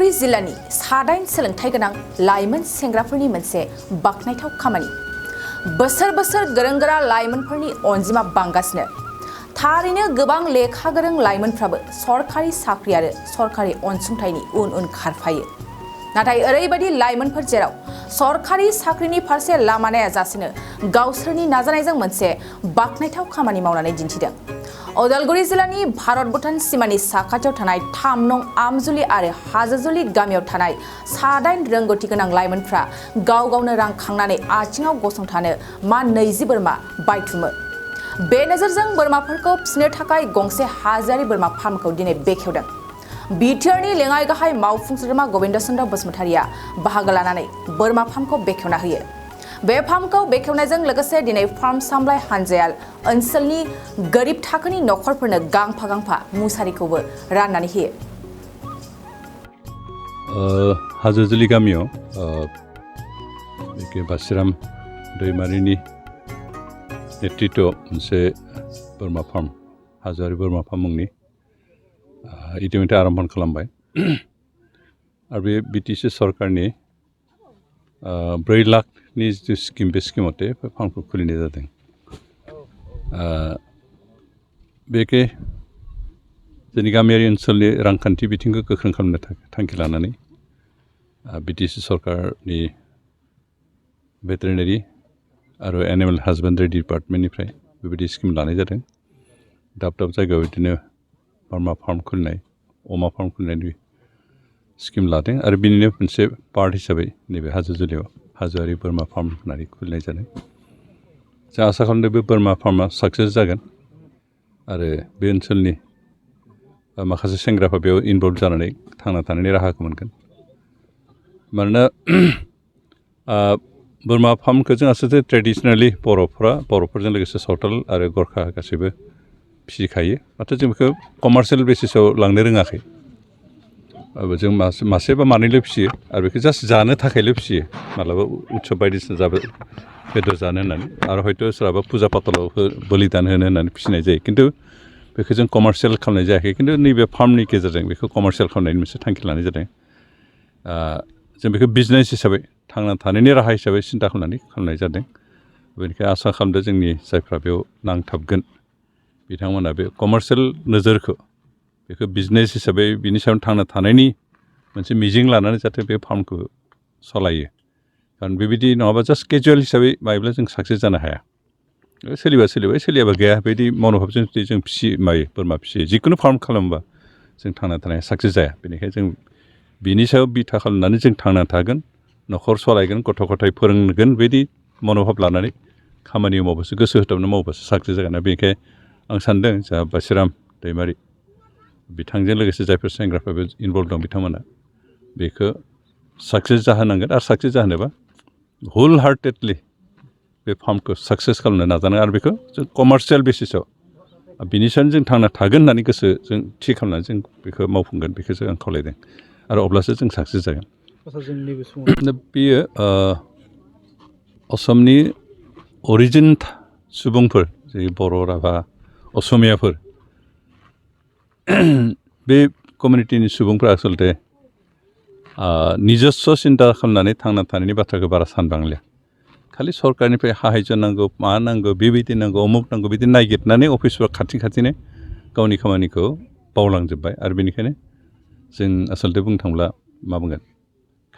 उदालगुरि जिल्लानि 9 सोलोंथाइ गोनां लाइमोन सेंग्राफोरनि मोनसे बाखनायथाव खामानि बोसोर बोसोर गोरों-गोरा लाइमोनफोरनि अनजिमा बांगासिनो थारैनो गोबां लेखा गोरों लाइमोनफ्राबो सरकारि साख्रि आरो सरकारि अनसुंथाइनि उन खारफायो नाथाय ओरैबायदि लाइमोनफोर जेराव सरकारि साख्रिनि फारसे लामा नायाजासेनो गावसोरनि नाजानायजों मोनसे बाखनायथाव खामानि मावनानै दिन्थिदों उदालगुरि जिल्लानि भारत भुटान सिमानि साखाथियाव थानाय 3 नं आमजुलि आरो हाजोजुलि गामियाव थानाय 9 रोंगौथि गोनां लाइमोनफ्रा गाव गावनो रां खांनानै आथिङाव गसंथानो मा 20 बोरमा बायथुमो बे नोजोरजों बोरमाफोरखौ फिसिनो थाखाय गंसे हाजोआरि बोरमा फार्मखौ दिनै बेखेवदों बिटिआरनि लेङाइ गाहाय मावफुं सोद्रोमा गबिन्द चन्द्र बसुमतारिया बाहागो लानानै बोरमा फार्मखौ बेखेवना होयो बे फार्मखौ बेखेवनायजों लोगोसे दिनै फार्म सामलाय हानजाया ओनसोलनि गोरिब थाखोनि नखरफोरनो गांफा मुसारिखौबो राननानै होयो हाजोजुलि गामियाव बासिराम दैमारिनि नेतृत्व मोनसे बोरमा फार्म हाजोआरि बोरमा फार्म मुंनि इतिमধ্যে आरम्भ खालामबाय आरो बे बिटिसि सरकारनि 4 लाखनि जिथु स्किम बे स्किमावते फार्मखौ खुलिनाय जादों बेखे जोंनि गामियारि ओनसोलनि रांखान्थि बिथिंखौ गोख्रों खालामनो थांखि लानानै बिटिसि सरकारनि भेटेरिनारि आरो एनिमेल हासबेन्ड्रि डिपार्टमेन्टनिफ्राय बेबायदि स्किम लानाय जादों दाब दाब जायगायाव बिदिनो बोरमा फार्म खुलिनाय अमा फार्म खुलिनायनि स्किम लादों आरो बिनिनो मोनसे पार्ट हिसाबै नैबे हाजोजुलियाव हाजोआरि बोरमा फार्म होननानै खुलिनाय जादों जों आसा खालामदों बे बोरमा फार्मा साक्सेस जागोन आरो बे ओनसोलनि माखासे सेंग्राफोरा बेयाव इनभल्भ जानानै थांना थानायनि राहाखौ मोनगोन मानोना बोरमा फार्मखौ जों आसलते ट्रेडिसनेलि बर'फोरजों लोगोसे सावथाल आरो गरखा गासैबो फिसिखायो नाथाय जों बेखौ कमार्शियेल बेसिसाव लांनो रोङाखै जों मासे बा मानैल' फिसियो आरो बेखौ जास्ट जानो थाखायल' फिसियो मालाबा उत्सब बायदिसिना जाबा बेदर जानो होननानै आरो हयथ' सोरहाबा फुजा फाथालाव बलिदान होनो होननानै फिसिनाय जायो खिन्थु बेखौ जों कमार्शियेल खालामनाय जायाखै खिन्थु नैबे फार्मनि गेजेरजों बेखौ कमार्शियेल खालामनायनि मोनसे थांखि लानाय जादों जों बेखौ बिजनेस हिसाबै थांना थानायनि राहा हिसाबै सिन्था खालामनाय जादों बेनिखायनो आसा खालामदों जोंनि जायफ्रा बेयाव नांथाबगोन बिथांमोना बे कमार्शियेल नोजोरखौ बेखौ बिजनेस हिसाबै बिनि सायाव थांना थानायनि मोनसे मिजिं लानानै जाहाथे बे फार्मखौ सालायो खारन बेबायदि नङाबा जास्ट केजुवेल हिसाबै मायोब्ला जों साक्सेस जानो हाया सोलिबाय सोलियाबा गैया बेबायदि मन'भाबजों जुदि जों बोरमा फिसियो जिखुनु फार्म खालामोबा जों थांना थानाया साक्सेस जाया बेनिखायनो जों बिनि सायाव बिथा खालामनानै जों थांना थागोन न'खर सालायगोन गथ' गथाय फोरोंगोन बेबायदि मन'भाब लानानै खामानि मावबासो गोसो होथाबना मावबासो साक्सेस जागोन बेनिखायनो आं सान्दों जोंहा बासिराम दैमारि बिथांजों लोगोसे जायफोर सेंग्राफोर इनभल्भ दं बिथांमोना बेखौ साक्सेस जाहोनांगोन आरो साक्सेस जाहोनोबा हुल हार्टेडलि बे फार्मखौ साक्सेस खालामनो नाजानांगोन आरो बेखौ जों कमार्शियेल बेसिसाव बिनि सायाव जों थांना थागोन होननानै गोसो जों थि खालामनानै जों बेखौ मावफुंगोन बेखौसो आं खावलायदों आरो अब्लासो जों साक्सेस जागोन बेयो असमनि अरिजिन सुबुंफोर जेरै बर' राभा असमियाफोर बे कमिउनिटिनि सुबुंफ्रा आसलते निजस्व सिन्था खालामनानै थांना थानायनि बाथ्राखौ बारा सानबांलिया खालि सरकारनिफ्राय साहाय्य नांगौ मा नांगौ बेबायदि नांगौ अमुक नांगौ बिदि नागिरनानै अफिसफ्राव खाथिनो गावनि खामानिखौ बावलांजोब्बाय आरो बेनिखायनो जों आसलते बुंनो थांब्ला मा बुंगोन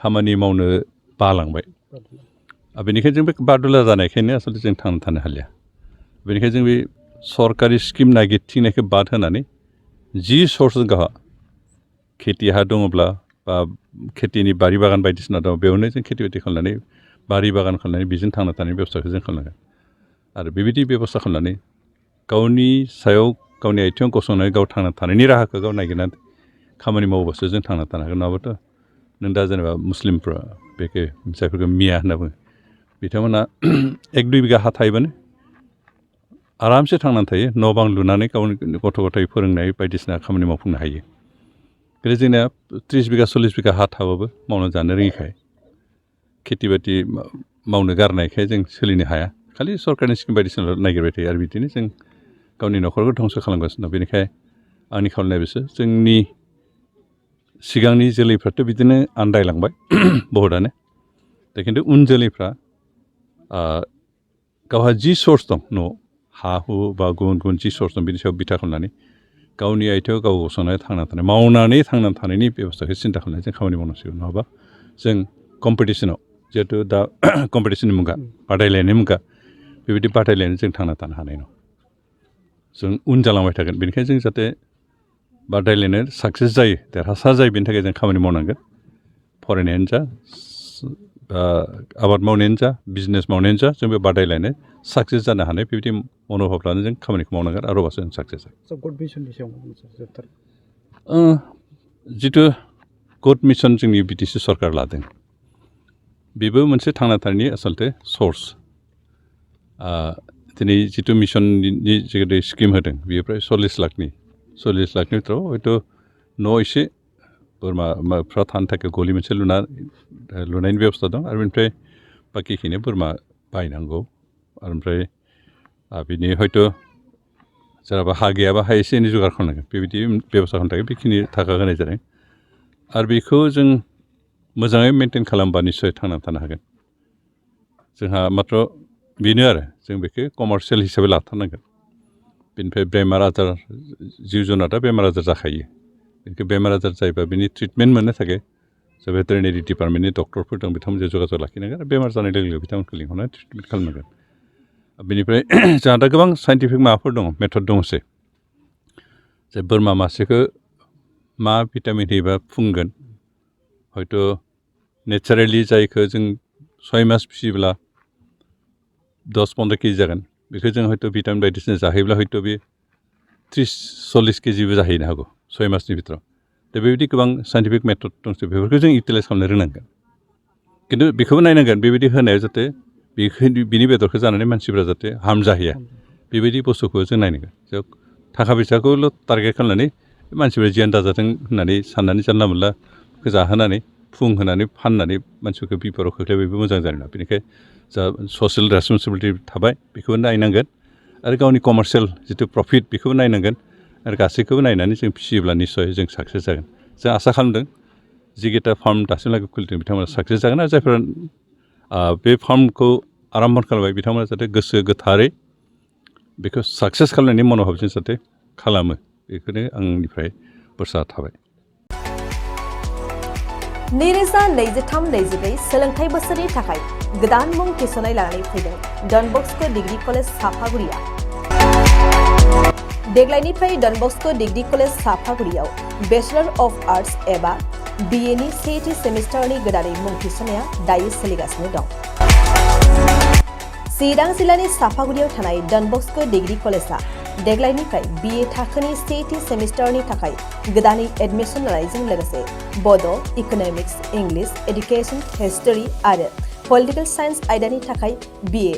खामानि मावनो बालांबाय बेनिखायनो जों बे बादुला जानायखायनो आसलते जों थांना थानो हालिया बेनिखायनो जों बे सरकारि स्किम नागिरथिंनायखौ बाद होनानै जि सर्स गावहा खेथि हा दङब्ला बा खेथिनि बारि बागान बायदिसिना दं बेयावनो जों खेथि बाथि खालामनानै बारि बागान खालामनानै बेजों थांना थानायनि बेबस्थाखौ जों खालामनांगोन आरो बेबायदि बेबस्था खालामनानै गावनि सायाव गावनि आथिङाव गसंनानै गाव थांना थानायनि राहाखौ गाव नागिरनानै खामानि मावबासो जों थांना थानो हागोन नङाबाथ' नों दा जेनेबा मुस्लिमफ्रा बेखौ जायफोरखौ मिया होनना बुङो बिथांमोना 1-2 बिगा हा थायोबानो आरामसे थांनानै थायो न' बां लुनानै गावनि गथ' गथाय फोरोंनाय बायदिसिना खामानि मावफुंनो हायो ओरै जोंना 30 बिगा 40 बिगा हा थाबाबो मावना जानो रोङिखाय खेथि बाथि मावनो गारनायखाय जों सोलिनो हाया खालि सरकारनि स्किम बायदिसिना नागिरबाय थायो आरो बिदिनो जों गावनि न'खरखौ धंस' खालामगासिनो दं बेनिखायनो आंनि खावलायनाय बिसो जोंनि सिगांनि जोलैफ्राथ' बिदिनो आन्दायलांबाय बहुतआनो दा खिन्थु उन जोलैफ्रा गावहा जि सर्स दं न'आव हा हु बा गुबुन गुबुन जि सर्स दं बिनि सायाव बिथा खालामनानै गावनि आथिङाव गाव गसंनानै थांना थानाय मावनानै थांनानै थानायनि बेब'स्थाखौ सिन्था खालामनानै जों खामानि मावनांसिगौ नङाबा जों कम्पिटिसनाव जिहेथु दा कम्पिटिसननि मुगा बादायलायनायनि मुगा बेबायदि बादायलायनानै जों थांना थानो हानाय नङा जों उन जालांबाय थागोन बेनिखायनो जों जाहाथे बादायलायनाय साक्सेस जायो देरहासार जायो बेनि थाखाय जों खामानि मावनांगोन फरायनायानो जा आबाद मावनायानो जा बिजनेस मावनायानो जा जों बे बादायलायनाय साक्सेस जानो हानाय बेबायदि मन'भाब लानानै जों खामानिखौ मावनांगोन आरो अब्लासो जों साक्सेस जागोन जिथु गड मिसन जोंनि बिटिसि सरकार लादों बेबो मोनसे थांना थानायनि आसलथे सर्स दिनै जिथु मिसननि जितु स्किम होदों बेयो प्राय 40 लाखनि बिथोराव हयथ' न' एसे बोरमाफ्रा थानो थाखाय गलि मोनसे लुनायनि बेबस्था दं आरो बेनिफ्राय बाखिखिनि बोरमा बायनांगौ आरो ओमफ्राय बिनि हयथ' सोरहाबा हा गैयाबा हा एसे एनै जगार खालामनांगोन बेबायदि बेबस्था खालामनो थाखाय बेखिनि थाखा होनाय जादों आरो बेखौ जों मोजाङै मेनटेन खालामबा निस्सय थांनानै थानो हागोन जोंहा माथ्र बेनो आरो जों बेखौ कमार्सियेल हिसाबै लाथारनांगोन बेनिफ्राय बेमार आजार जिब जुनारा बेमार आजार जाखायो बेनिफ्राय बेमार आजार जायोबा बिनि ट्रिटमेन्ट मोननो थाखाय जा भेटेरिनेरि डिपार्टमेन्टनि डक्टरफोर दं बिथांमोनजों जगाजग लाखिनांगोन आरो बेमार जानाय लोगो लोगो बिथांमोनखौ लिंहरनानै ट्रिटमेन्ट खालामनांगोन बेनिफ्राय जोंहा दा गोबां साइन्टिफिक माबाफोर दङ मेथड दङसै जे बोरमा मासेखौ मा भिटामिन होयोबा फुंगोन हयथ' नेचारेलि जायखौ जों 6 मास फिसियोब्ला 10-15 केजि जागोन बेखौ जों हयथ' भिटामिन बायदिसिना जाहोयोब्ला हयथ' बे 30-40 केजिबो जाहैनो हागौ 6 मासनि बिथोराव दा बेबायदि गोबां साइन्टिफिक मेथड दंसै बेफोरखौ जों इउटिलाइज खालामनो रोंनांगोन खिन्थु बेखौबो नायनांगोन बेबायदि होनायाव जाहाथे बिनि बेदरखौ जानानै मानसिफ्रा जाहाथे हार्म जाहैया बेबायदि बुस्थुखौ जों नायनांगोन जों थाखा फैसाखौल' टारगेट खालामनानै मानसिफ्रा जियानो दाजाथों होननानै साननानै जानला मोनला जाहोनानै फुंहोनानै फाननानै मानसिफोरखौ बिपदाव खोख्लैबायबो मोजां जानाय नङा बेनिखायनो जा ससियेल रेसपन्सिबिलिटि थाबाय बेखौबो नायनांगोन आरो गावनि कमार्सियेल जिथु प्रफिट बेखौबो नायनांगोन आरो गासैखौबो नायनानै जों फिसियोब्ला निस्सय जों साक्सेस जागोन जों आसा खालामदों जिगिता फार्म दासिमहालागै खुलिदों बिथांमोना साक्सेस जागोन आरो जायफोरा बे फार्मखौ आराम्भ खालामबाय बिथांमोना जाहाथे गोसो गोथारै बेखौ साक्सेस खालामनायनि मन'भाबजों जाहाथे खालामो बेखौनो आंनिफ्राय बोरसा थाबाय 2023-24 सोलोंथाइ बोसोरनि थाखाय गोदान मुं थिसननाय लानानै फैदों डन बस्क' डिग्री कलेज साफागुरिया देग्लायनिफ्राय डन बस्क' डिग्री कलेज साफागुरियाव बेचलर अफ आर्ट्स एबा BA नि सेथि सेमिस्टारनि गोदानै मुं थिसननाया दायो सोलिगासिनो दं चिरां जिल्लानि साफागुरियाव थानाय डन बस्क' डिग्री कलेजआ देग्लायनिफ्राय BA थाखोनि सेथि सेमिस्टारनि थाखाय गोदानै एडमिसन लानायजों लोगोसे बड', इक'नमिक्स, इंलिश, एडुकेशन, हिस्टरी आरो पलिटिकल साइन्स आयदानि थाखाय BA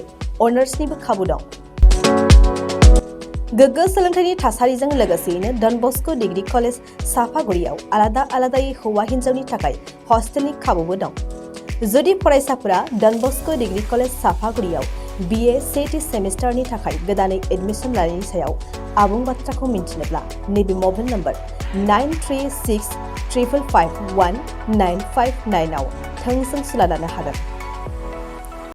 अनार्सनिबो खाबु दं गोग्गो सोलोंथाइनि थासारिजों लोगोसेयैनो डन बस्क' डिग्री कलेज साफागुरियाव आलादा आलादायै हौवा हिन्जावनि थाखाय हस्टेलनि खाबुबो दं जुदि फरायसाफोरा डन बस्क' डिग्री कलेज साफागुरियाव BA सेथि सेमिस्टारनि थाखाय गोदानै एडमिसन लानायनि सायाव आबुं बाथ्राखौ मिन्थिनोब्ला नैबे मबाइल नम्बर 9365519559 आव थोंजों सुला लानो हागोन